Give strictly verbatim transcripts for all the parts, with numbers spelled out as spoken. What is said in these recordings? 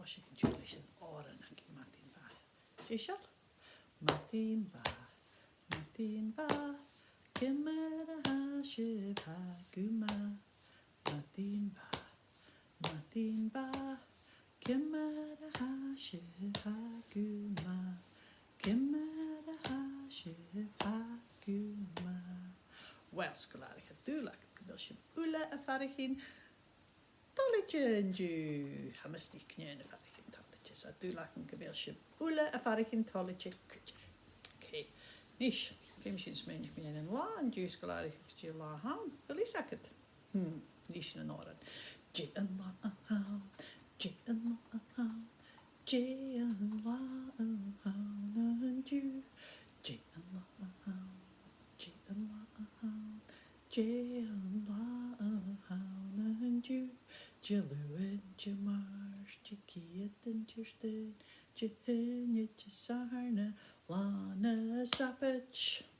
Seo an dùil leis an òran againn, madainn mhath. Deiseil? Madainn mhath, madainn mhath, ciamar a tha sibh? Tha gu math. Madainn mhath, madainn mhath, ciamar a tha sibh? Tha gu math. Ciamar a tha sibh? Tha gu math. Uill, sgoilearan, tha dùil agam gu bheil sibh uile a' faireachdainn toilichte an-diugh. Tha mise gnìomh a' faireachdainn toilichte, so tha dùil agam gu bheil sibh uile a' faireachdainn toilichte cuideachd. Ok. Nis, feumaidh sinn smaoineachadh mu dheidhinn an là an-diugh, sgoilearan, agus dè an là a th' ann. A bheil fhios agad? Hmm, nì sinn an t-òran. Dè an là a th' ann? Dè an là a th' ann? Dè an là a th' ann an-diugh? Dè an là a th' ann? Dè an là a th' ann? Dè an là a th' ann an-diugh? Diluain, Dimàirt, Diciadain, Diardaoin, Dihaoine, Disathairne, Là na Sàbaid.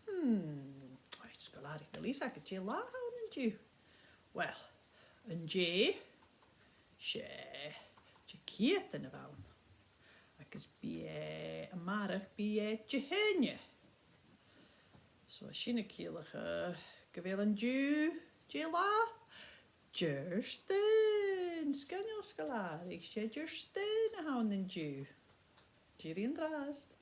Hmm. Right, sgoilearan, a bheil fhios agaibh dè an là a th' ann an-diugh? Uill, an-dè, 's e Diciadain a bh' ann. Agus bidh e a-màireach, bidh e Dihaoine. So, tha sin a' ciallachadh gu bheil an-diugh, dè an là? Diardaoin! Sgoinneil, sgoilearan, 's e Diardaoin a th' ann an-diugh. Dìreach an-dràsta.